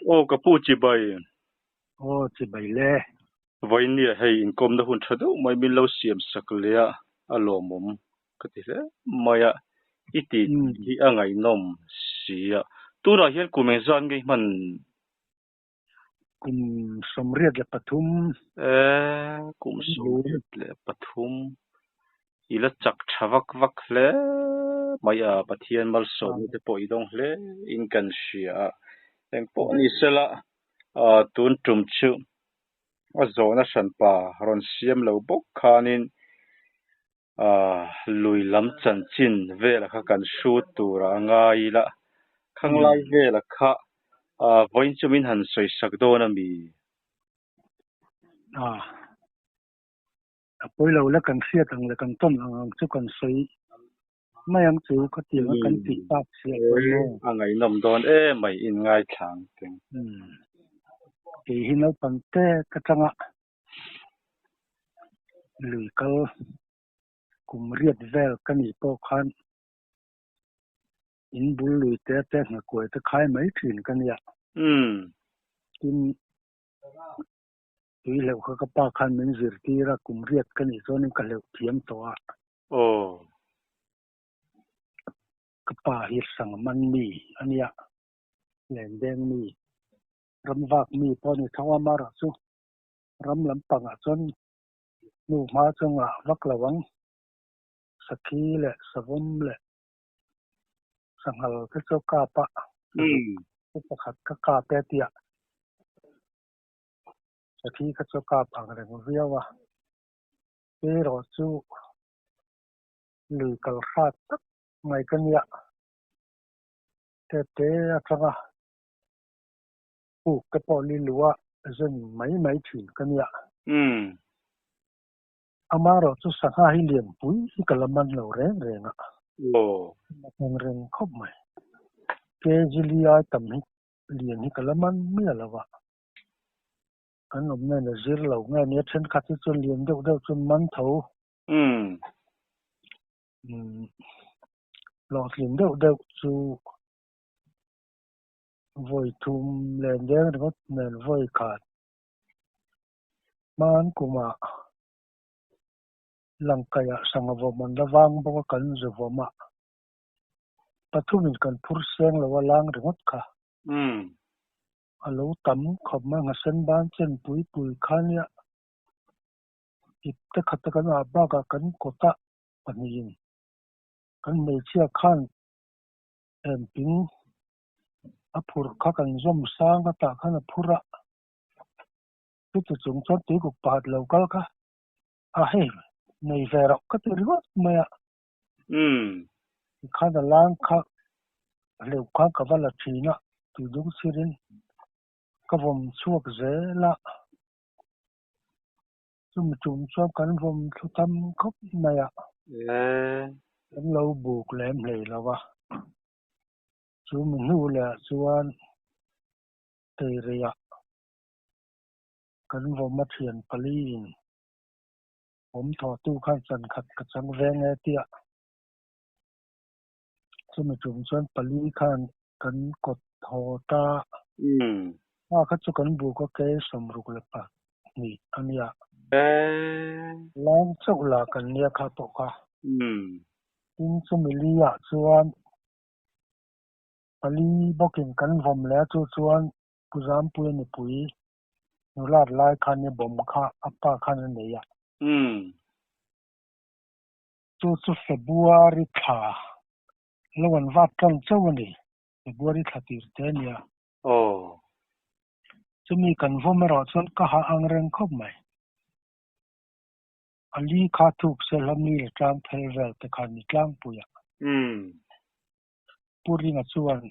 Aw ka pu chibai. Aw chibai le. Vawinia hei inkawmna hun tha deuh mai min lo siam sak leh a, a lawmawm ka ti hle mai a, i ti hi a ngaihnawm si a. Tunah hian kum engzat nge i hman? Kum 83. E, kum 83. I la chak tha vak vak hle mai a, Pathian malsawmna te pawh i dawng hle in kan hria a. Engpawh ni sela, tun tum chu a zawhna hranpa rawn siam lo bawk khanin lui lam chanchin vela kha kan hrut tura a ngai ila, khanglai vela kha vawiin chu min han sawisak dawn a mi? A pawi lo la kan hriat ang leh kan tawn ang ang chu kan sawi mai ang chu ka ti ang a kan tih tak si a chuan maw. A ngaihnawm dawn em mai in ngaithla ang teng. Kei hi naupang te ka tanga lui kal kum riat vel ka nih pawh khan in bul lui te te hnakuai te khai mai thin ka nia. Tin Tui hleuh kha ka pa khan min zirtir a, kum riat ka nih chuanin ka hleuh thiam tawh a. Aw. Ka pa hi Sangman mi a nia, Lendeng mi, ramvak mi pawh a ni tho a, amaherawh chu ram lampangah chuan hnu hma chu ngah vak lo ang, sakhi leh savawm leh sanghal te chu kap a, sazuk pakhat ka kap e tia. Sakhi kha chu kap ang reng viau a, erawh chu lui kal hrat tak mai ka nia. Tete atanga puk te pawh li luh a zen mai mai thin ka nia. Amaherawh chu sangha hi lianpui hi ka la man lo reng reng a, ang reng khawp mai. Kg li ai tam hi lian hi ka la man miah lo a. Kan awm nen a zir lo nge nia thenkhat hi chuan lian deuh deuh chuan man tho. Hlawhtling deuh deuh chu vawi thum len deng ringawt nen vawi khat hman kumah Langkaihah sangha vawm an la vang bawk a kan zu vawm a. Pathumin kan phur seng lo a lang ringawt kha. A lo tam khawp mai nghasen ban chen pui pui kha nia ip te khat a kan ah bakah kan kawta pahnihin kan hmeichhia khan emping a phurh kha kan zawm sang a tah khan a phur a, chuti chung chuan tuikuk pakhat lo kal kha a hei nei ve rauh ka ti ringawt mai a. Tikhan a lang kha hleuh kha ka va la thin a, tui dung sirin ka vawm chhuak zel a, chumi tum chuan kan vawm thlu tam khawp mai a, kan lo buk lem hlei lo a, chumi hnu leh ah chuan Teirei-ah kan vawm a thian pali in Awm thawhtu khan chan khat ka chang veng e tia. Chumi tum chuan pali khan kan kawt haw ta. A kha chu kan buk a ke 62 a nia. Lang chauh la kan nia kha pawh kha. Tin chumi li ah chuan pali bawkin kan vawm leh a chu chuan Pu Zampuia nupui Nulat lai khan i bawm kha a pa khan a nei a. Chu chu February thla lo an vat tlang chauh a ni. February thla tir te a nia. Chumi kan vawm erawh chuan ka hah ang reng khawp mai. A li kha thuk se hla mi le tlang phel vel te khan ni tlangpui a. Pu Ringa chuan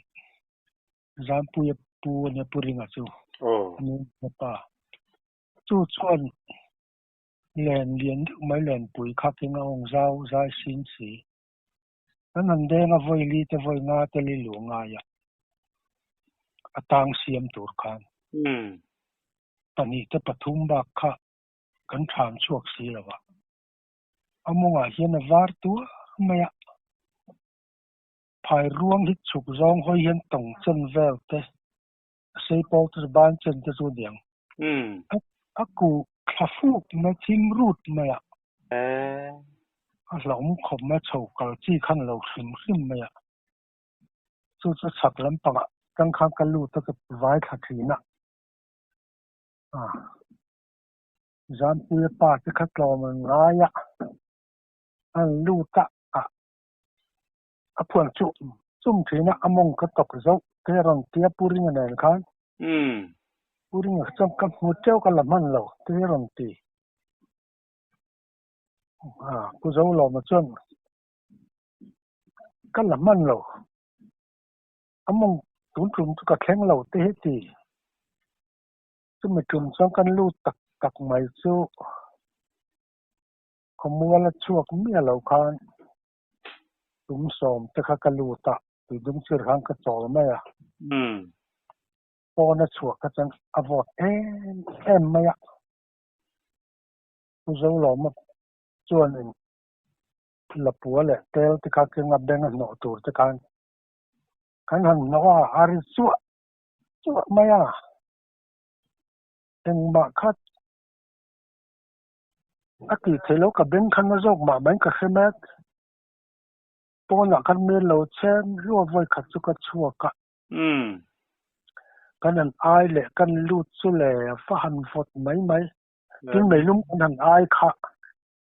Zampuia pu a nia Pu Ringa chu a nu a pa. Chu chuan len lian deuh mai lenpui khak in a awng zau zai sin si. Kan han deng a vawi li te vawi nga te li luh ngai a, a tang siam tur khan. Pahnih te pathum bak kha kan tham chhuak si lo a. A mawngah hian a var tuar mai a. Phai ruang hi chhuk zawng hawi hian tawng chen vel te A sei pawl te chu ban chen te chu niang. A kuh thla fuk mai thim rut mai a. A hlauhawm khawp mai chho kal chi khan lo hrim hrim mai a. Chu chu chhak lampangah tang khan ka lut a ka vai thla thin a. Zampuia pa te kha tlawm an ngai a, an lut a, a phuan chu chum thin a, a mawng ka tawk zauh te a rawn ti a Pu Ringa nen khan. Pu Ringa chuan ka hmu teuh ka la hman lo te a rawn ti. Pu Zolawma chuan ka la hman lo, a mawng tun tum chu ka thleng lo te hi ti. Chumi tum chuan kan lut tak tak mai chu khawmual a chhuak miah lo khan tum sawm te kha ka lut a, tuidung chir khan ka chawl mai a. Pawn a chhuah kha chuan a vawt em em mai a. Pu Zolawma chuanin Lapua leh tel te kha kenga beng a hnawh tur te khan kan han hnawh a, a ri chuah chuah mai a. Engmah kha a tih theih loh ka beng khan a zawk mah mai ka hre mek. Pawnah khan mi lo chen hluah vawi khat chu ka chhuak a. Kan han ai leh kan lut chu le va han vawt mai mai. Tin meilum kan han ai kha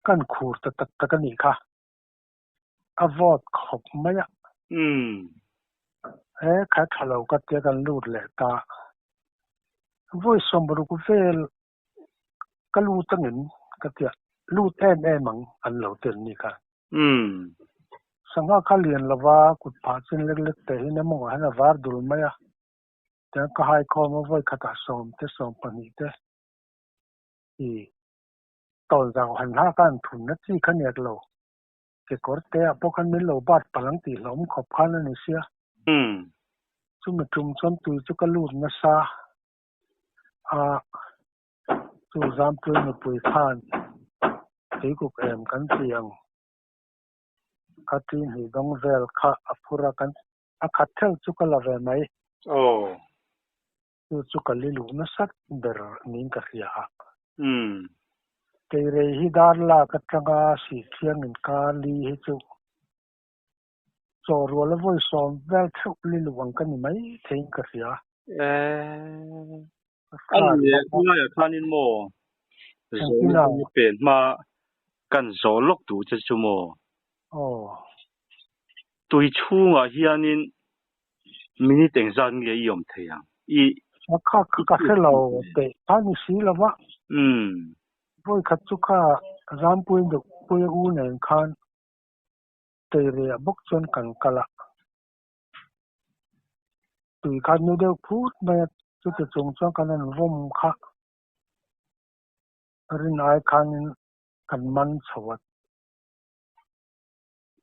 Kan khur ta tak tak a nih kha. A vawt khawp mai a. He kha tha lo ka tia kan lut leh ta. Vawi sawmruk vel ka lut angin ka tia lut em em ang an lo tel ni kha. Sangha kha lian lova kut phah chin lek lek te hi emaw ah hian a var dul mai a. Tiang ka hai khawm a vawi khatah sawm te sawm pahnih te i Tawn zau han hak a an thun na chi kha nek lo. Kekawr te ah pawh khan min lo bat palh ang tih hlauhawm khawp khan a ni sia. Chumi tum chuan tui chu ka lut nasa a, chu Zampui nupui khan tuikuk em kan ti ang kha ṭi hnih dawng vel kha a phur a, kan a khat theuh chu ka la ve mai. Chu chu ka li luh nasat ber niin ka hria a. Teirei hi dar lak atanga sih thiang inkar li hi chu chaw rual a vawi sawm vel theuh li luh ang ka ni mai theiin ka hria. A ni e, khawlaiah khanin maw zawhna hi pen hma kan zawh lawk duh che chu maw? Tui chhungah hianin Minute engzat nge i awm thei ang? I A kha kha ka hre lo teh kha ni si lo va. Vawi khat chu kha Zampui deuh Puia u nen khan Teirei-ah bawk chuan kan kal a. Tui kha nu deuh phut mai a, chuti chung chuan kan han vawm kha rin ai khanin kan man chho a.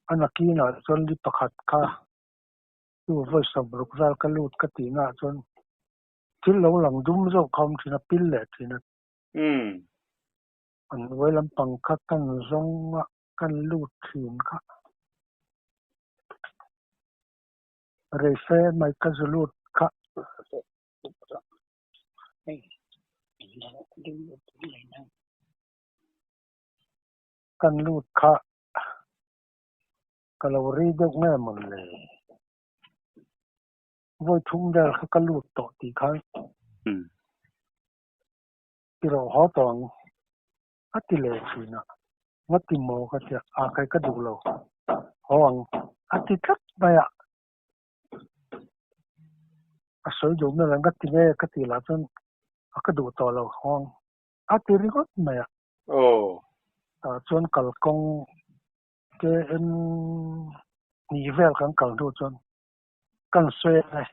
A nakinah chuan li pakhat kha Chu vawi sawmruk vel ka lut ka tih naah chuan thil lo lang dum zawk kha awm thin a, pil leh thin a. An hnuai lampang kha kan zawng a, kan lut thin kha. Reife mai ka zu lut kha. Kan lut kha. Ka lo ri deuh nge mawn le? Vawi thum vel kha ka lut tawh tih khan i rawh haw tawh ang a ti leh thin a, nga ti maw ka tia, a kai ka duh lo haw ang a ti tlat mai a, a sawi duh mial ang ka ti nge ka tih lah chuan a ka duh tawh lo haw ang a ti ringawt mai a. Tah chuan kalkawng KM hnih vel kan kal hnu chuan kan sawi a ni.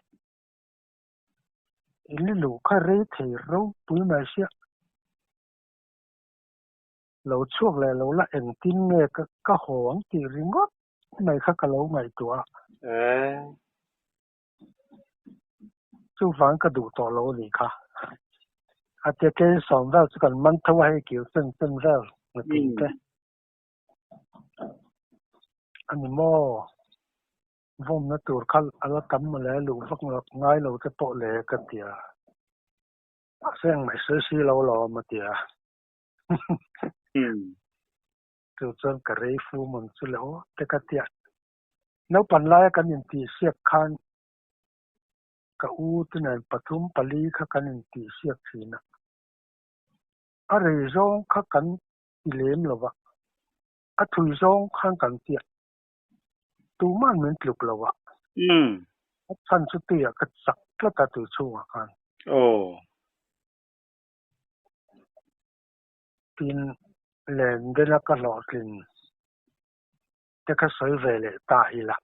I li luh kha rei thei ropui mai sia. Lo chhuak leh lo la engtin nge ka haw ang tih ringawt mai kha ka lo ngaihtuah a. Chuvang ka duh tawh lo a nih kha. A tia KM sawm vel chu kan man tho a hei kil chen chen vel nghatin te. A ni maw? Vawmna tur kha a la tam mawle, luh vak ngai lo te pawh le ka ti a. Mahse engmah i sawi si lo lawm a ti a. Chu chuan ka rei fu mawn chu le aw te ka ti a. Naupan laia kan intihsiak khan ka u te nen pathum pali kha kan intihsiak thin a. A rei zawng kha kan ti lem lo va, a thui zawng khan kan ti a. Tuman min tluk lo a. A chhan chu tuiah ka chak tlat a tui chhungah khan. Aw. Tin, len dena ka hlawhtlin te kha sawi ve leh ta ila.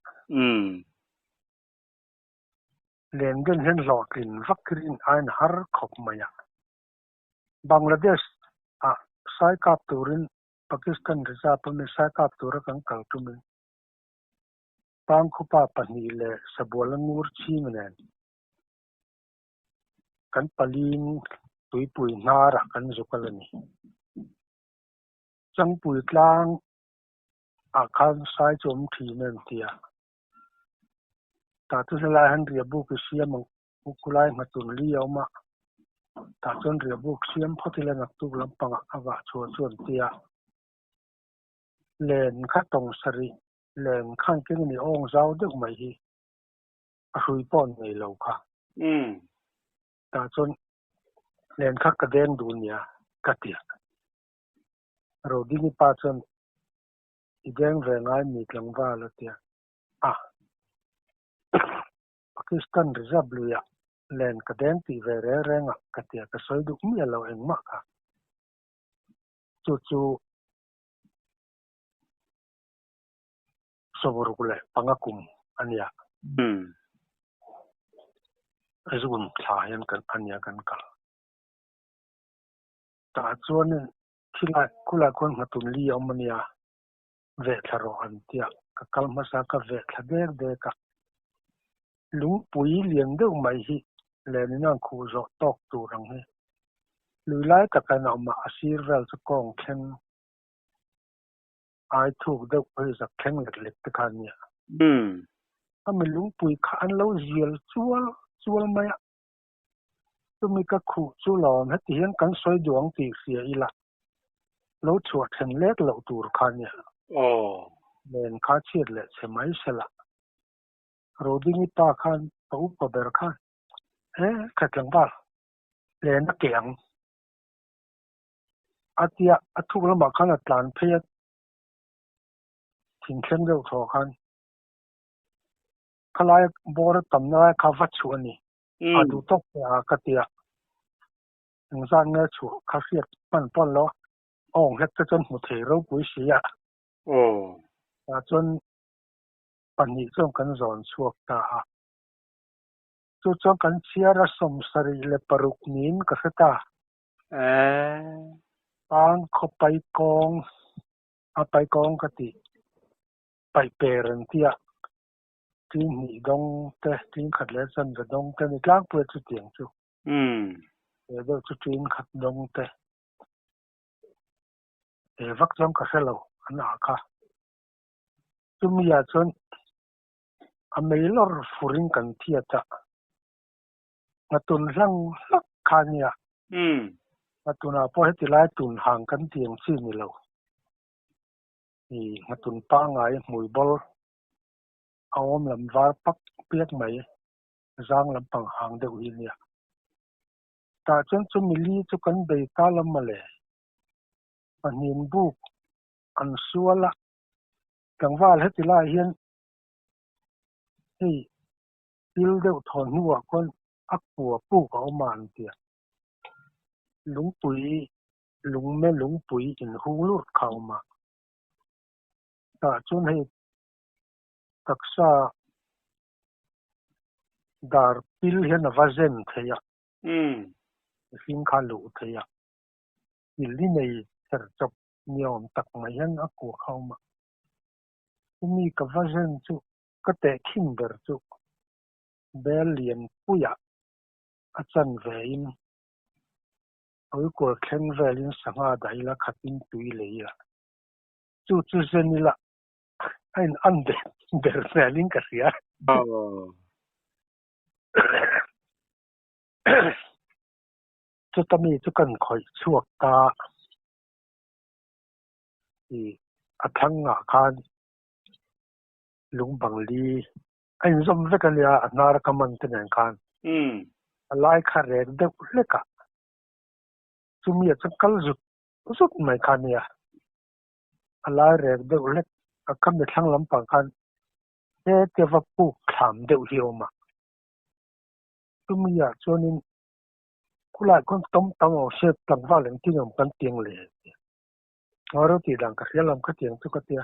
Len den hian hlawhtlin vak rin ain har khawp mai a. Bangladesh ah sai kap turin Pakistan Reserve a mi sai kap tura kan kal tumin Pangkhupa pahnih leh Sabuala ngur chhing nen kan paling tuipui hnarah kan zuk a la ni. Changpui tlang ah khan sai chu awm thin em tia. Tah chu helai hian riahbuk i siam ang u khulai nghatun li a awm a, tah chuan riahbuk siam phawt ila naktuk lampangah a vah chhuah chu an ti a. Len kha tawng sarih len khan keng ni awng zau deuh mai hi a hrui pawh an nei lo kha. Tah chuan len kha ka deng duh nia ka ti a. Rodingi pa chuan i deng ve ngai mi tlangval a ti a. A. Pakistan Reserve luiah len ka deng tih ve reng reng a ka tia ka sawi duh miah lo engmah kha. Chu chu sawmruk leh panga kum a nia. June thla hian kan a nia kan kal. Tah chuanin khilai khulai khuan hmatun li a awm a nia. Veh thla rawh an tia ka kal hmasa ka veh thla dek dek a. Lungpui lian deuh mai hi lenin an khuh zawh tawk tur ang hi. Lui lai taka in a awm a, a sir vel chu kawng thleng ai thuk deuh phei zak thleng lek lek te kha a nia. A mi lungpui kha an lo zial chual chual mai a. Chumi ka khuh chu lawm heti hian kan sawi duh ang tih hria ila, lo chhuah then lek loh tur kha nia. Nen kha chhiat leh che mai sela. Rodingi pa khan ka upa ber khan, He, kha tlangval, len a keh ang. A tia, a thuk lamah khan a tlan phei a, thingthleng deuh thaw khan khalai bawr a tamna lai kha va chhuah a ni. A duh tawk che a ka ti a, engzat nge chhuah kha hriat hman pawn lo a, a awng hlek te chuan hmu thei ropui si a. Tah chuan pahnih chuan kan zawn chhuak ta a. Chu chuan kan chhiar a 76 niin ka hre ta. Pang khaw pai kawng a pai kawng ka tih paih per an ti a. Tin hnih dawng te, tin khat leh chanve dawng te ni tlangpui a chutiang chu. He deuh chu tin khat dawng te. He vak chuan ka hre lo an ah kha. Chumi ah chuan a mei lawr furin kan thiat a. Nghatun hlang hlak kha a nia. Nghatunah pawh heti lai tun hang kan ti ang chi ni lo. Nghatun pangngai hmui bawr a awm lam var pak piak mai zang lampang hang deuh hi nia. Tah chuan chu mili chu kan bei ta lam mawle. Pahnin buk an sual a, tlangval heti lai hian hei thil deuh thawn hnuah khuan a kua puk a awm a an ti a. Lungpui lungme lungpui inhung lut kha a awm a. Tah chuan hei taksa dar pil hian a va zen thei a, mihring kha luh thei a, pil hi nei cher chawp ni awm tak mai hian a kuah kha awm a. Chumi ka va zen chu ka tehkhin ber chu bel lian puiah a chan ve in hawikual thleng velin sangha dah ila khatin tui lei ila chu chu zen ila a in an ber hmelin ka hria. Aw. Chuta mi chu kan khawih chhuak ta i a thlangah khan lung bang li a inzawm vek a nia a hnar ka man te nen khan. A lai kha rek deuh hlek a, chumi ah chuan kal zut zut mai kha a nia. A lai rek deuh hlek a khami thlang lampang khan hetia va puk thlam deuh hi a awm a. Chumi ah chuanin khulai khawn tam tam a awm se tlangval engtin awm kan tiang le tia. Ngaw reuh tih dan ka hria lam kha tiang chu ka tia.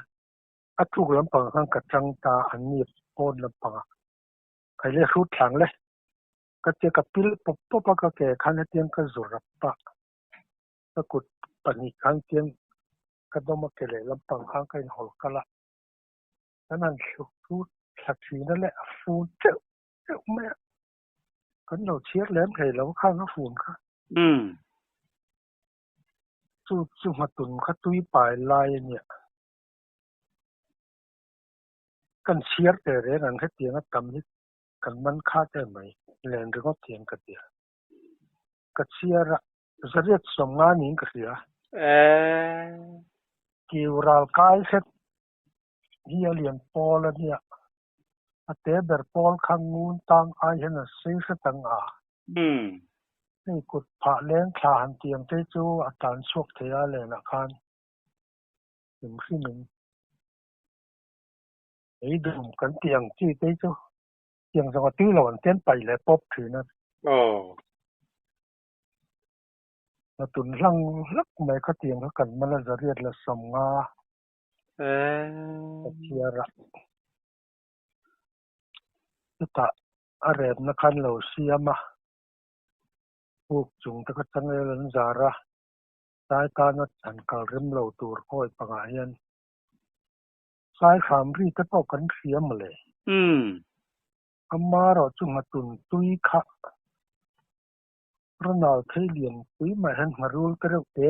A tluk lampang khan ka chang ta an ni pawn lampang ah kai le hrut thlang le ka tia ka pil pawp pawp a ka ke khan hetiang ka zu rap a ka kut pahnih khan tiang ka dawm a ke leh lampang khan ka inhawl kal a kan han hrut thla thin a le a fun teuh teuh mai a kan lo chhiar lem hlei lo khan a fun kha. Chu chu nghatun kha tui pai lai a nia. Kan chhiar teh reng ang hetiang a tam hi kan man khat em mai len ringawt hian ka ti a. Ka chhiar a, zariat sawmnga niin ka hria. Kiu ral kai hret hi a lian pawl a nia. A te ber pawl kha ngun tang ai hian a sei hret ang a. Hei kut phah leng thla han tiang te chu a tlan chhuak thei a lenah khan. Hrim hrimin ei dum kan tih ang chi te chu tiang zawng a tui lo an tian paih leh pawp thin a. Na tun hlang hlak mai kha tiang kha kan man a zariat la 50 ka chhiar a. Chutah a remna khan lo siam a, buk chung te kha changel an zar a. Sai tana han kal rem lo tur khawi pangah hian sai hram ri te pawh kan hria mawle. Ama erawh chu nghatun tui kha Ronald thei lian pui mah hian ngharul te reuh te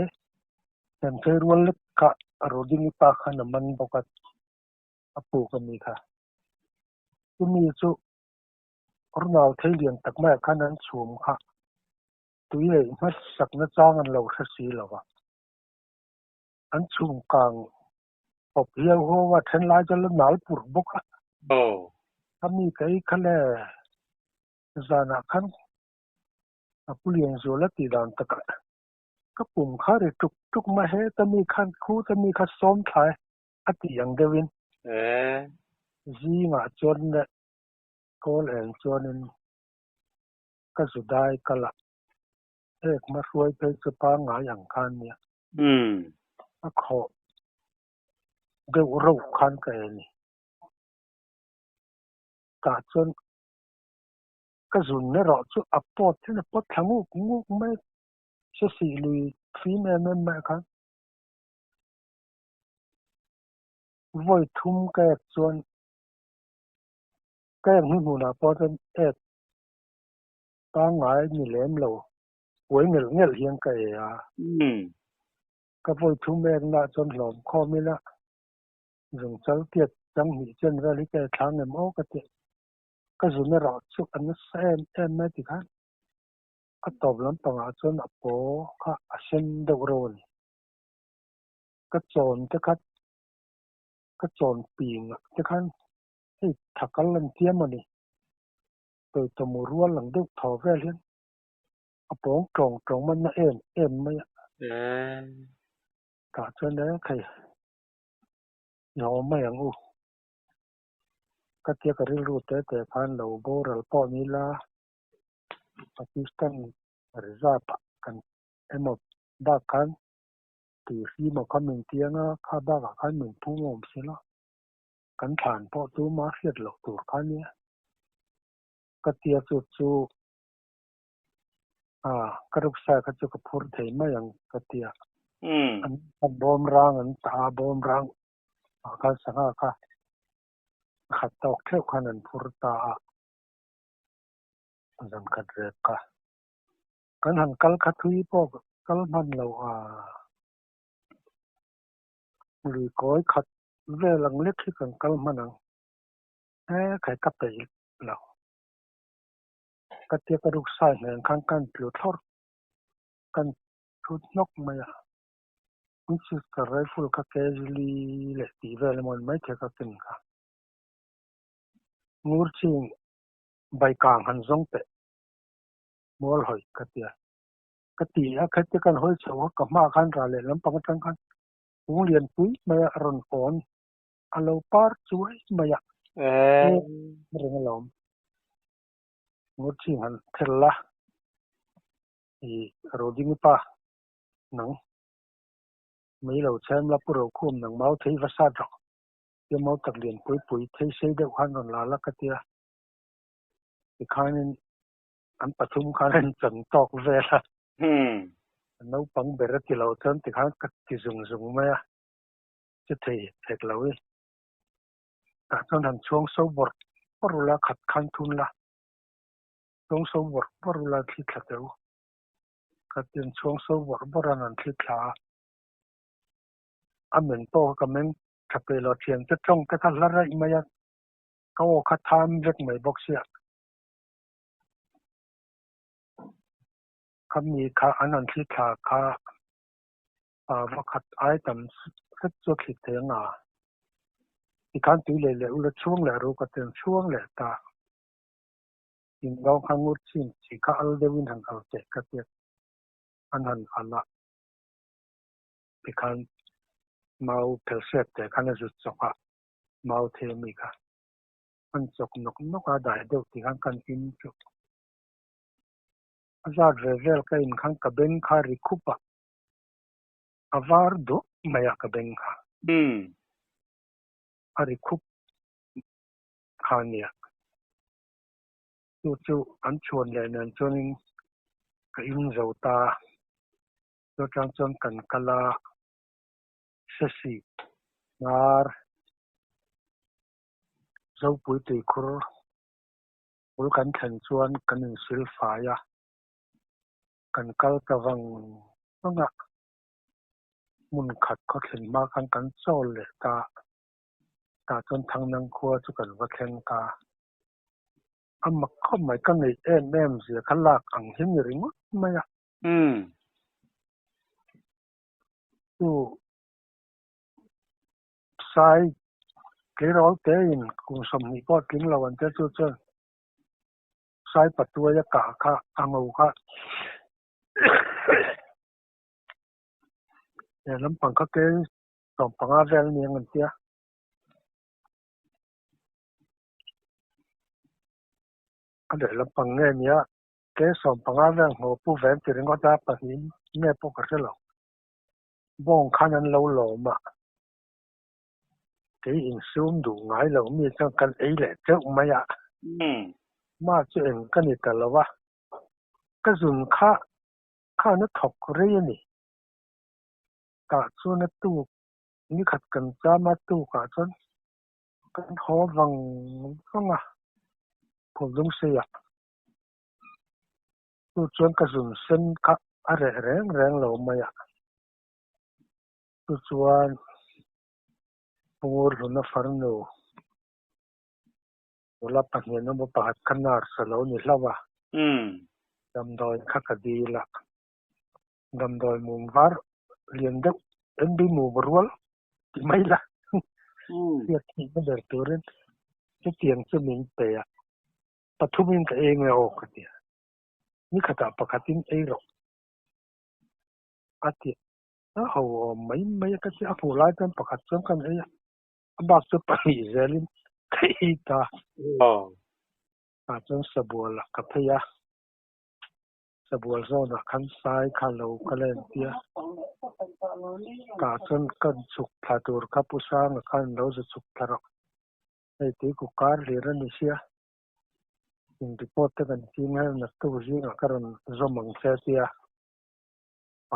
hnem thei rual lek kha Rodingi pa khan a man bawk a, a puk a ni kha. Chumi chu Ronald thei lian tak maiah khan an chhum kha. Tui leh hmasakna chang an lo hre si lo a, an chhung kang pawp hiau huau a, then lai chu a la nal pur bawk a. A mi ka ei kha le zanah khan a pu Lianzual a tih dan takah ka pum kha ri tuk tuk mai heta mi khan khuta mi kha sawm thlai a tih ang deuhin zingah chuan leh kawl eng chuanin Ka zu dai kal a, ek hma hruai phei chu pangngai ang khan nia. A khawh deuh reuh khan ka en i. Tah chuan ka zun erawh chu a pawt hian a pawt thla nguk nguk mai. Se sih lui fim em em mai khan. Vawi thum ka ek chuan ka ek hnuhnunah pawh chuan ek Pangngai ni lem lo, uai ngelh ngelh hian ka e a. Ka vawi thum ekna chuan hlawm khawm ila, zungchal tiat chang hnih chen vel hi ka e thlang em aw ka ti. Ka zun erawh chu a nasa em em mai tikhan a tawp lampangah chuan a paw kha a sen deuh reuh a ni. Ka chawn te kha ka chawn ping ah te khan hei thakal an tiam a ni. Tawitamu rual ang deuh thaw vel hian a pawng tawng tawng man na em em mai a. Tah chuan e thei i haw mai ang u. Ka tia ka rilru te te khan lo boral pawh ni la Pakistan reserve ah kan emaw bak khan tui hri maw kha min tiang a, kha bakah khan min phum awm si lo. Kan thlan pawh chu ma hriat loh tur kha nia. Ka tia chu chu a ka ruksa kha chu ka phur thei mai ang ka tia. An bawm rang an tah a, bawm rang ah khan sangha kha a khat tawk theuh khan an phur ta a. Zan khat rep kha. Kan han kal kha thui pawh kal hman lo a. Lui kawi khat vel ang lek hi kan kal hman ang. E khai ka peih lo. Ka tia ka ruk sai hnen khan kan tlu thlawr kan thut hnawk mai a. Winchester rifle kha kg li leh tih vel emaw ni maithei ka ken kha. Ngur ching baikang han zawng teh mual hawi ka tia. Ka ti a, khatia kan hawi chho a, ka hmaah khan ral leh lampang atang khan kung lian pui mai a rawn awn a lo par chuai mai a. Eh. Reng alawm. Ngur ching han ther la i Rodingi pa nang mai lo chhem la pu Rokhum nang mau thei va sat rawh. Tia mau tak lian pui pui thei sei deuh khan rawn la la ka tia. Tikhanin an pathum khan an chan tawk vel a. Naupang ber a ti lo chuan tikhan ka ti zung zung mai a, che thei hek lo i. Tah chuan han chhuang so bawrh bawrh ula khat khan thun la, chhuang so bawrh bawrh ula thli thla teh u. Khat in chhuang so bawrh bawrh an an thli thla a. A men pawh kha ka meng tha peh lo, thiante tawng te kha hla raih mai a, ka aw kha tham vek mai bawk sia. Kha mi kha an han thli thla kha pa vakhat ai tam hret chu a thli thei ang a. Tikhan tui leh leh ula chhuang leh ru ka ten chhuang leh ta. In dawng kha ngur chin chi kha al deuhin han al teh ka tia an han al a. Tikhan mau phelsep te khan a zut chawk a, mau the mi kha. An chawk nawk nawk a dai deuh tih khan kan in chu a zat ve vel ka in khan ka beng kha ri khup a, a var duah mai a ka beng kha. A ri khup kha nia. Chu chu an chhuan leh nen chuanin ka in zo ta. Chu atang chuan kan kal a, Sesi, Hnar, Zopui tuikhur bul kan thlen chuan kan insil fai a, kan kal ta vang vang a, hmun khat khaw thlen hma khan kan chawl leh ta a, tah chuan Thangnang khua chu kan va thleng ta. A mak khawp mai, ka ngeih em em zia kha lak ang hi ni ringawt mai a. Chu Sai tleirawl tein kum 20 pawh tling lo an tia chu chuan Sai patuai a kah kha a ngo kha he lampang kha ke 15 vel aniang an tia. A leh lampang nge nia ke 15 vel ngaw pu ve an ti ringawt a pahnih nge pawh ka hre lo. Bawng khan an lo lawm a, kei insum duh ngai lo mi chuan kan ei leh teuh mai a. Ma chu eng ka ni ta lo a, ka zun kha khan a thawk rei a ni. Tah chuan a tuk nikhat kan cham a tukah chuan kan haw vang vang a, Phulzung seiah. Chu chuan ka zun sen kha a reh reng reng lo mai a. Chu chuan Pungur hluna farnu nula pahnih emaw pakhat kha nurse a lo ni hlauh a. Damdawi kha ka dil a. Damdawi mum var lian deuh MB mum rual ti mai la. Hriat theihna ber turin chutiang chu min pe a. Pathumin ka ei nge aw ka ti a, ni khatah pakhatin ei rawh a ti a, ho awm mai mai a ka ti a, a hmuh lai chuan pakhat chuan kan ei a, a bak chu pahnih zelin ka ei ta. Tah chuan sabual ah ka phei a, sabual zawnah khan sai kha lo ka la entir a, tah chuan ka chhuk thla tur kha Pu Sanga khan lo zu chhuk thla rawh. Hei tui ku kar hlir a ni sia, in report te kan ching a, naktuk zingah ka rawn zawm ang che tia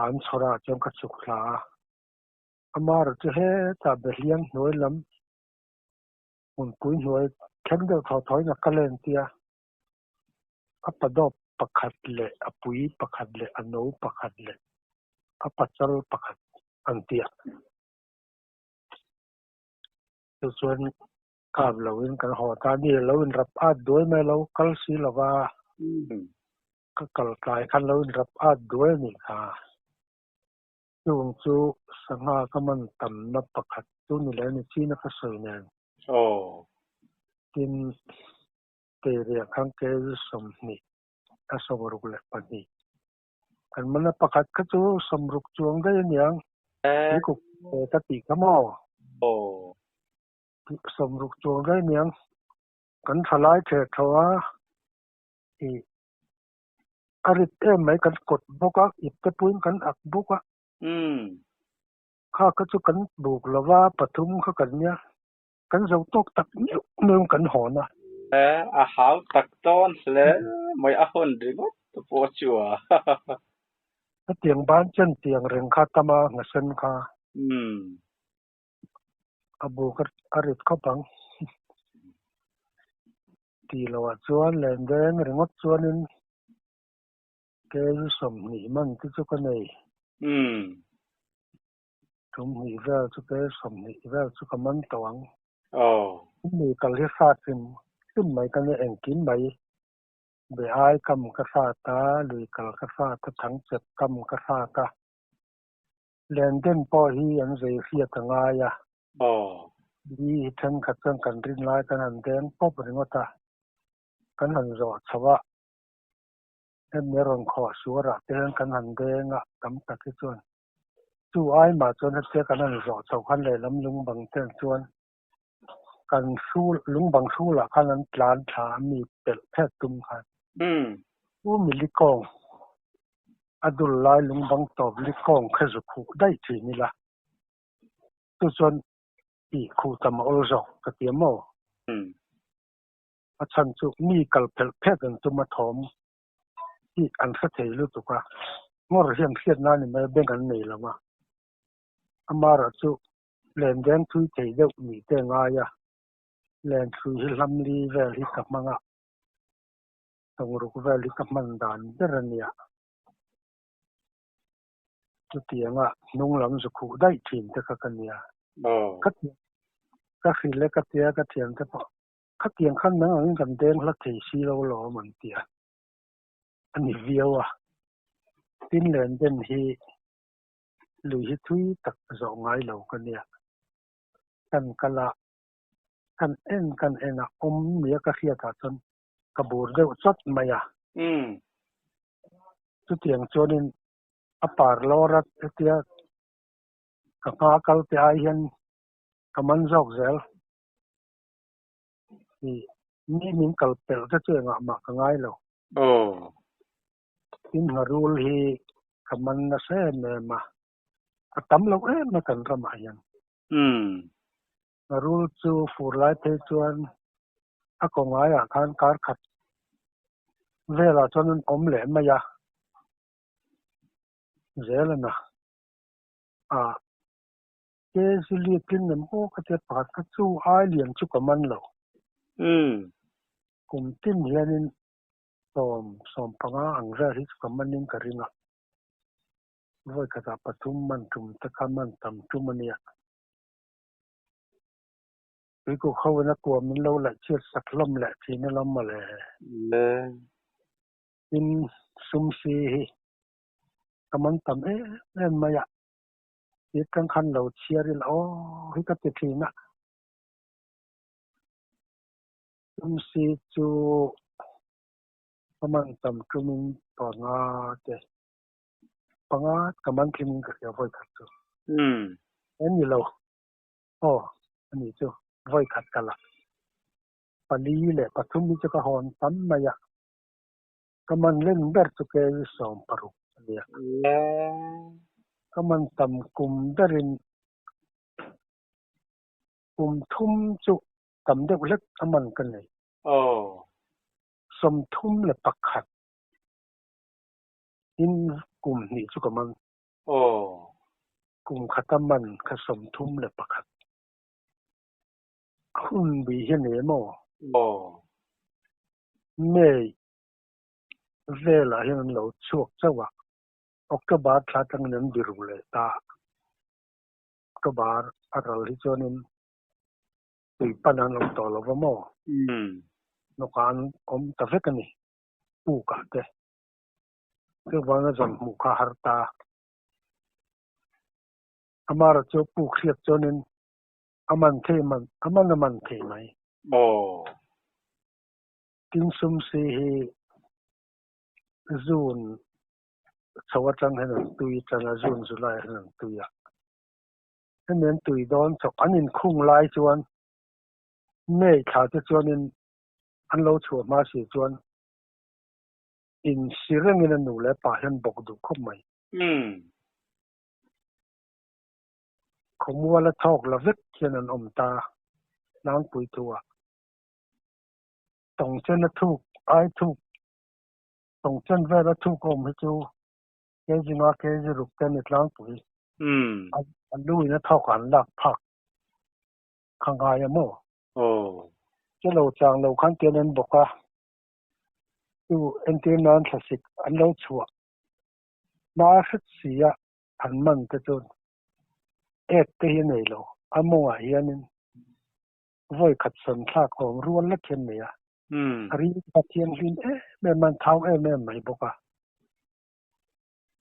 an chhawr ah chuan ka chhuk thla a. Amara chu hetah Behliang hnuai lam hmunpui hnuai thleng deuh thaw thaw in a kal en tia a padawp pakhat leh a pui pakhat leh a no pakhat leh a pachal pakhat an tia. Chu chuan. Kap loin kan haw ta ni lo in rap at duai mai lo kal si lova. Ka kal tlai khan lo in rap at duai a nih kha. Chung chu sangha ka man tamna pakhat chu ni leh ni china ka sawi nen. Tin, Keiriah khan kg 20 a 62. Kan mana pakhat kha chu 60 chuang daih a niang. Tuikuk ka tih kha maw? 60 chuang daih a niang. Kan thalai theh tho a, ih a rit em mai kan kawt bawk a, ip te puiin kan ak bawk a. Kha kha chu kan buk lova, pathum kha kan nia. Kan zo tawk tak meuh meuh kan hawn a. A hau tak dawn hle mai a hawn ringawt te pawh chu a. Hetiang ban chen tiang reng kha tam a nghasen kha. A buk a rit khawp ang. Tih loh ah chuan len deng ringawt chuanin kg 20 man te chu ka nei. Tum hnih vel chu ke 20 vel chu ka man tawh ang. Mi kal hi hrat hrim hrim mai ka nia engkim mai. Be ai kam ka hrat a, lui kal ka hrat a, thangchep kam ka hrat a. Len den pawh hi an zei hriat a ngai a. Mi hi thenkhat chuan kan rin lai kan han deng pawp ringawt a, kan han zawh chho a. Hemi rawn khawh suarah te hian kan han deng a, tam tak hi chuan Chu ai mah chuan hetia kan han zawh chho khan lehlam lungbang ten chuan kan hrul lungbang hrulah khan an tlan thla a mi pelh phet tum khan. Chu mi likawng a dul lai lungbang tawp likawng kha zu khuh daih thin ila chu chuan tih khuh tam a awl zawk ka ti a maw? A chhan chu mi kal phelh phet an tum a thawm hi an hre thei lutuk a, ngawr hian hriat nan ni mai a bank an nei lo a, amaherawh chu len deng thui thei deuh nih te ngai a, len thui hi hlam li vel hi ka hmang a, tongruk vel hi ka hman dan ber a nia. Chutianga hnung lam zu khuh daih thin te kha ka nia. Ka hrilh e ka tia ka thiam te pawh Khatiang khan nang angin kan deng hla thei si lo lawm an ti a, a ni viau a. Tin len den hi lui hi thui tak zawh ngai lo ka nia. Kan kal a, kan en kan en a, awm nia ka hriat ah chuan ka bur deuh chawt mai a. Chutiang chuanin a par lawr a hetia ka hma kal te ai hian ka man zawk zel. Mi min kal pelh te chu engah mah ka ngai lo. Tin ngharul hi ka man nasa em em a, a tam lo em a kan ramah hian. Ngharul chu fur lai phei chuan a kaw ngaiah khan kar khat velah chuan an awm leh mai a, zel a na. Ke zili tlin em aw ka tia pakhat kha chu ai lian chu ka man lo. Kum tin hianin sawm 15 ang vel hi chu ka manin ka ring a. Vawi khatah pathum man tum te kha man tam tum a nia. Tuikuk ho in a kua min lo laih chhiat sak hlawm leh thin a lawm mawle. Tin sum si hi ka man tam em em mai a. Ti kang khan lo chhiar ila aw hi ka ti thin a. Tum si chu ka man tam tumin panga te panga ka man thlingin ka hria vawi khat chu. En ni lo aw ani chu vawi khat ka la. Pali leh pathum hi chu ka hawn tam mai a. Ka man len ber chu kg 60 a nia. Ka man tam kum berin kum thum chu tam deuh hlek a man ka nei. 31 in kum hnih chu ka man. Kum khata man kha 31. Hun bi hi a nei maw? May velah hian an lo chhuak chauh a, October thla atangin an biru leh ta. October a ral hi chuanin Tui pan an awm tawh lo va maw? Nawkah an awm ta vek a ni, pukah te. Chuvanga zawn hmuh kha a har ta. Amara chu puk hriat chuanin a man thei man, a man a man thei mai. Aw. Tin sum si hi June chho atang hian an tui tan a, June July ah hian an tui a. Hemi an tui dawn chawp an inkhung lai chuan May thla te chuanin an lo chhuah hma si chuan insi rengin a nu leh pa hian bawk duh khawp mai. Khawmuala thawk la vek hian an awm ta tlangpui thu a. Tawngchen a thuk ai thuk tawngchen vel a thuk a awm hi chu kg nga kg ruk te a ni tlangpui. A lu in a thawk an lak phak kha ngai a maw? Che lo chang lo khan tian an bawk a, chu entir nan thlasik an lo chhuah hma hret si a an man te chuan ek te hi a nei lo, a mawngah hianin vawi khat sawn thlak awm rual lek hian nei a, a ri kha thianghlim em em a, an thau em em mai bawk a.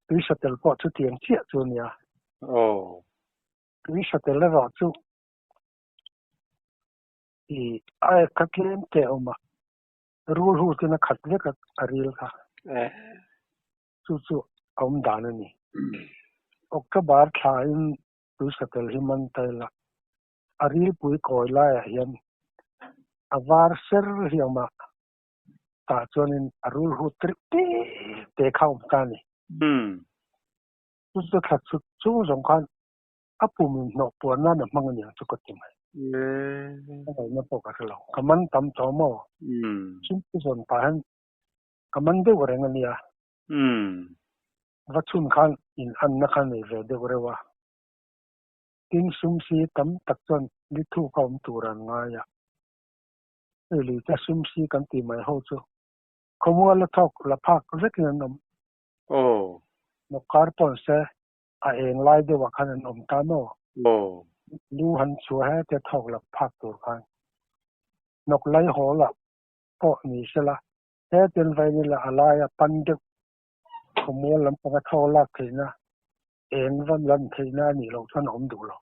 Tui satel pawh chutiang chiah chu a nia. Tui satel erawh chu i a ek kha tlem te a awm a, rul hu chuan a khat vek a, a ril kha. Chu chu a awm dan a ni. October thlain tui satel hi man ta ila, a rilpui kawi laiah hian a var ser hi a awm a, tah chuanin a rul hu tirh te te kha a awm ta a ni. Chu chu thla chhut chung zawng khan a pum in hnawh puan nan a hmang a niang chu ka ti mai. Ka ngaihna pawh ka hre lo. Ka man tam tawh maw? Chhungte zawn pah hian ka man deuh reng a nia. Va chhun khan in anna kha nei ve deuh reuh a. Tin sum si tam tak chuan li thuk a awm tur an ngai a. Hei lui te sum si kan tih mai ho chu khawmual a thawk la phak vekin an awm. Nawkar pawn se a eng lai deuhah khan an awm ta maw? Lu han chhuah he te thawk la phak tur khan. Nawk lai hawl ah pawh ni sela he ten vain ila a laia pan deuh khawmual lampang a thawk lak theihna eng va lan theihna a nih loh chuan a awm duh lo.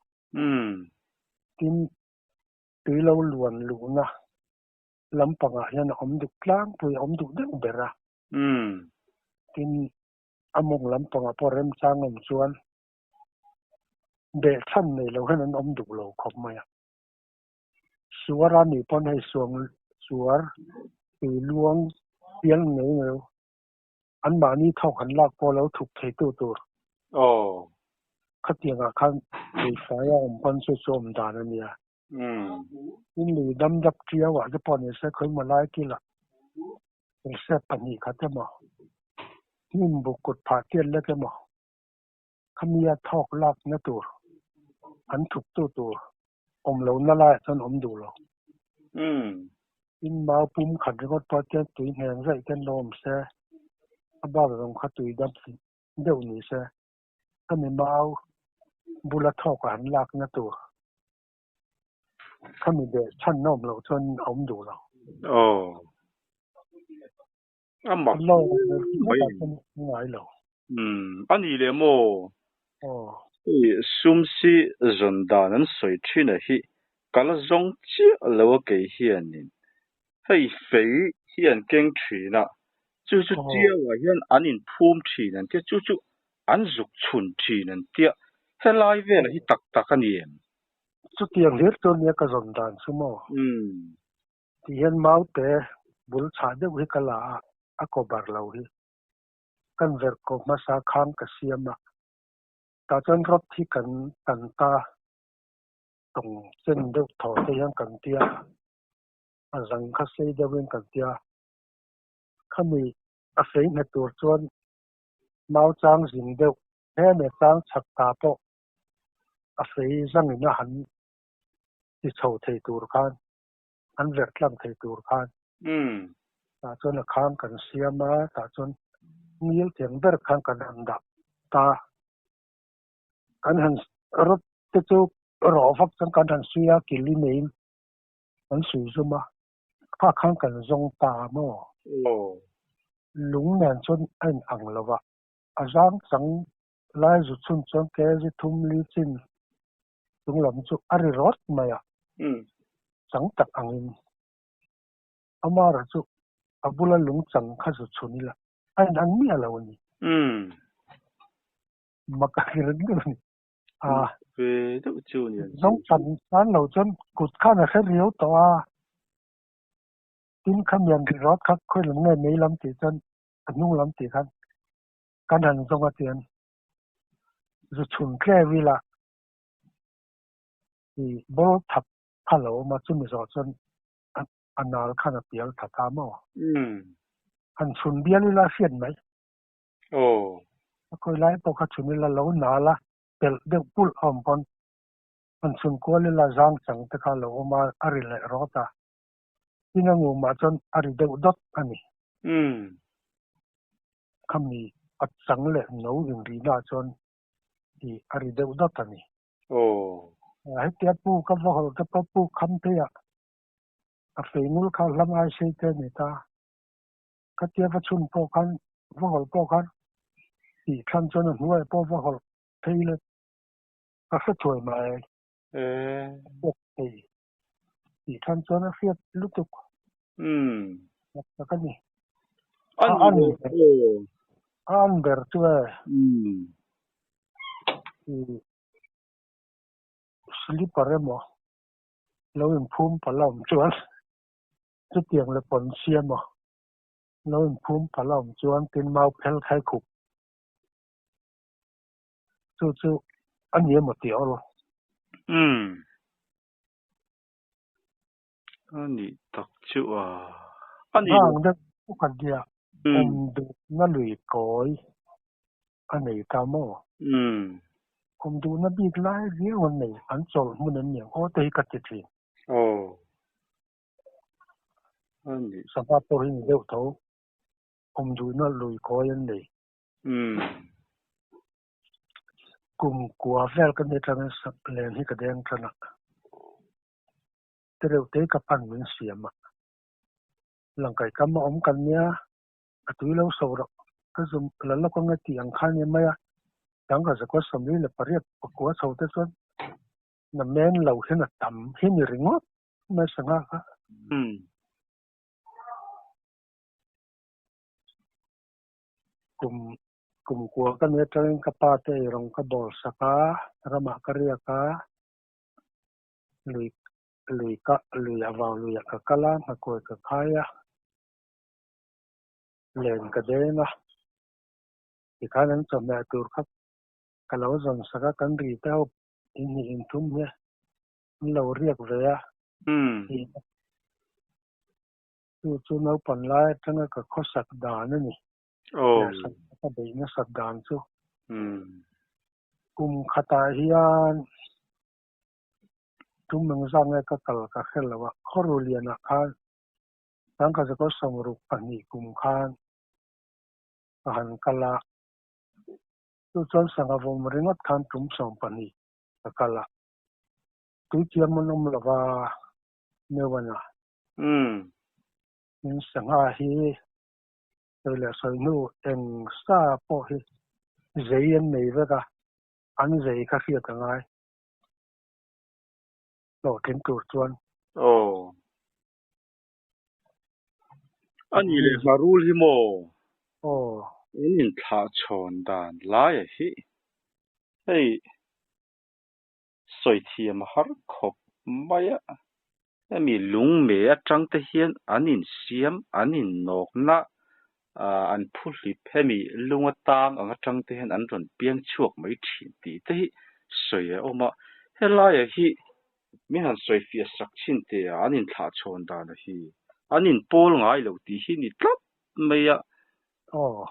Tin, tui lo luan luhna lampangah hian a awm duh tlangpui, a awm duh deuh ber a. Tin, a mawng lampangah pawh remchang awm chuan behchhan nei lo hian an awm duh lo khawp mai a. Suar a nih pawn hei suang suar tui luang pial ngei ngei Anmahni thawk han lak pawh lo thuk theitu tur. Khatiangah khan leifai a awm pawn chu chu awm dan a nia. Tin lui dam dap ṭiau ah te pawh ni se khawimaw lai kila helsep pahnih khat emaw, hnim buk kut phah tiat lek emaw khami a thawk lakna tur an thuktu tur awm lohna laiah chuan awm duh lo. Tin mau pum khat ringawt pawh chuan tui ngheng zaih ten lo awm se, a bak zawng kha tui dam deuh ni se, khami mau bula thawk a han lakna tur khami beh chhanna awm loh chuan a awm duh lo. A mak mai. Ngai lo. A ni leh maw? Hei sum si zawn dan an sawi thin a hi ka la zawng chiah lo a kei hianin hei fei hi an keng thin a, chu chu chiauah hian an inphum thin an tia, chu chu an zuk chhun thin an tia, helai velah hi tak tak a ni em? Chutiang hlir chu nia ka zawn dan chu maw? Ti hian maute bul chhah deuh hi ka la a, a kaw bar lo hi. Kan verh kaw hmasa khang ka siam a, tah chuan rawt hi kan tan ta tawng chen deuh thaw te hian kan tia, a zang kha sei deuhin kan tia. Khami a fei nghet tur chuan mau chang zing deuh he me chang chhak ta pawh a fei zangin a han ti chho thei tur khan an verh tlang thei tur khan tah chuan a khang kan siam a, tah chuan ngil tiang ber khan kan han dah ta. Kan han rawt te chu rawh vak chuan kan han suih a, kili neiin. Kan sui zum a, kha khan kan zawng ta maw? Lung nen chuan a in ang lo a, a zang chang lai zu chhun chuan kg thum li chin chung lam chu a ri rawt mai a, chang tak angin Amara chu a bula lung chang kha zu chhun ila a in ang miah lo a ni. Mak a ri reng deuh a ni. A Ve deuh chu ni an zawng chan tan lo chuan kut khan a hre riau tawh a, tin kha mian ri rawt kha khawi lam nge mei lam tih chuan a hnung lam tih khan kan han zawng a tian zu chhun tle vil a i ball thap kha lo awm a, chumi zawh chuan a nal khan a pial tha ta maw? Han chhun bial ila a hriat mai. Aw. A khawi lai pawh kha chhun ila lo nal a, pelh deuh pulh a awm pawn han chhun kual ila zang chang te kha lo awm a, a ri leh rawt a. Tin a ngumah chuan a ri deuh dawt a ni. Khami a chang leh no inrihna ah chuan i a ri deuh dawt a ni. Aw. Hetia pu ka va hawlh te pawh pu kham phei ah a fei ngul kha hlam ai sei te a ni ta. Khatia va chhun pawh khan va hawlh pawh khan tih thlan chuan a hnuai pawh va hawlh phei le ka hre thuai mai. Bawk thei tih thlan chuan a hriat lutuk. Mak tak a ni. A an a an ber chu e. Slipper emaw lo inphum palh a awm chuan chutiang leh pawn siam aw lo inphum palh a awm chuan tin mau phel khai khup chu chu a ni emaw tih aw. Umm. A nih tak chu a. A nih Hang deuh pakhat dia awm duhna lui kawi a nei ta maw? Umm. Awm duhna bik lai viau an nei, an chawlh hmun an niang aw te hi ka ti thin. Aw. A nih. Sangha pawh hi ni deuh tho, awm duhna lui kawi an nei. Umm. Kum kua vel ka ni atangin len hi ka deng tan a. Te reuh te ka pan min siam a. Langkai kam a awm kan nia, a tui lo so rawh. Ka zum la lawk ange tih ang kha nia mai a. Tangka zakua 48 pakua chho te chuan na men lo hian a tam hi ni ringawt mai sangha kha. Kum kum kua ka ni atangin ka pa te eirawng ka bawl sak a, ramah ka riak a, lui lui ka lui a vau luiah ka kal a, nghakuai ka khai a, len ka deng a, tikhan an chawhmeh tur kha ka lo zawn sak a, kan ri te ho inhnih inthum hi an lo riak ve a, Chu chu naupang lai atanga ka khawsak dan a ni. Ka beih nasat dan chu. Kum khatah hian tum eng zat nge ka kal ka hre lo a, Khawru lianah khan tangka zakua 62 kum khan ka han kal a. Chu chuan sangha vawm ringawt khan tum 12 ka kal a. Tuithiam an awm lo va, Neuana. Umm. In sangha hi sawi leh sawi hnu eng sa pawh hi zei an nei vek a, an zei kha hriat a ngai hlawhtling tur chuan. Aw. A nih leh ngharul hi maw? Aw. In inthlah chhawn dan laia hi hei sawi thiam a har khawp mai a. Hemi lungme atang te hian an insiam, an innawkna, an phuhlip hemi lunga tang ang atang te hian an rawn piang chhuak mai thin tih te hi sawi a awm a. Helaiah hi min han sawi fiah sak chin teh a, an inthlah chhawn dan a hi an inpawl ngai lo tih hi ni tlat mai a. Aw.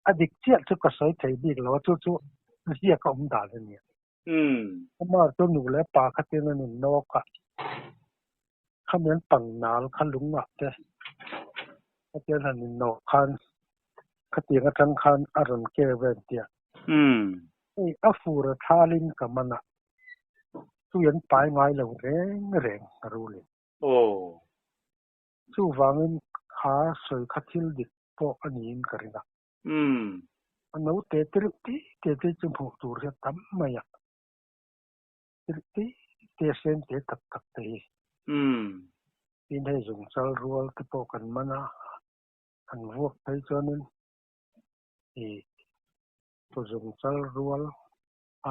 A dik chiah chu ka sawi thei bik lo a, chu chu ziak a awm dan a nia. Amah chu nu leh pa khatin an innawk a, khami an pang nal kha lungah te khatiang han innawh khan khatiang atang khan a rawn ke vel tia. Hei a fur a thalin ka man a. Tui an pai ngai lo reng reng ngharulin. Aw. Chuvangin kha sawi kha thil dik pawh a niin ka ring a. A naute te reuh te te te chu hmuh tur hi a tam mai a. Te reuh te te sen te tak tak te hi. Tin hei zungchal rual te pawh kan man a, han vuak phei chuanin ih zungchal rual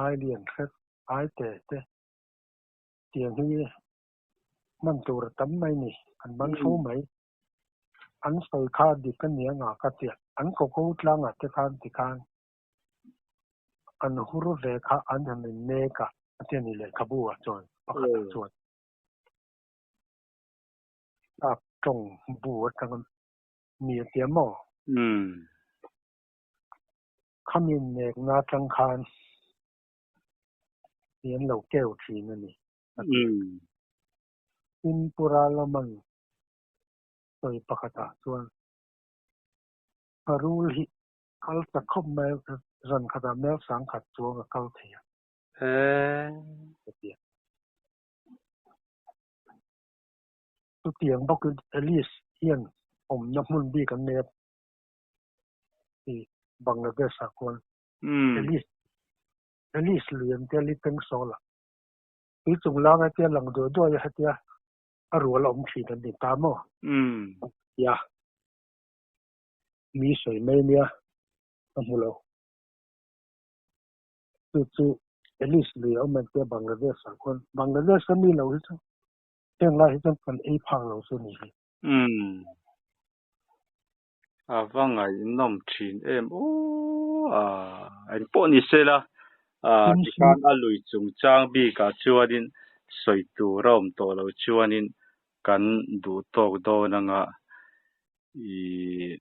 ai lian hret ai te te tiang hi hman tur a tam mai ni, an man fo mai. An sawi kha dik a ni anga ka tia, an koko tlangah te khan ti khan an hur ve kha an han in nek a, a ti a ni lehkhabu ah chuan pakhatah chuan tlak tawng bu atanga mi a tia maw? Khami nekna atang khan mi an lo keu thin a ni a ti. Tin Pura Laman sawi pakhatah chuan Ngharul hi kal chak khawp mai zan khatah mel sangkhat chuang a kal thei a. A ti a. Chutiang bawkin Alice hian awmna hmun bik an nei a tih Bangladesh ah khuan Alice Alice lui an tia Liteng Sawl ah tui chung lang a tia lang duai duai a hetia a rual a awm thin an ni ta maw? Tia mi sawi mai nia ka hmu lo. Chu chu Alice lui a awm an tia Bangladesh ah khuan Bangladesh a mi lo hi chu heng lai hi chuan kan ei phak lo chu a ni hi. A va ngaihnawm thin em aw a engpawh ni se la tikhan a lui chungchang bikah chuanin sawi tur a awm tawh loh chuanin kan duh tawk dawn anga ih.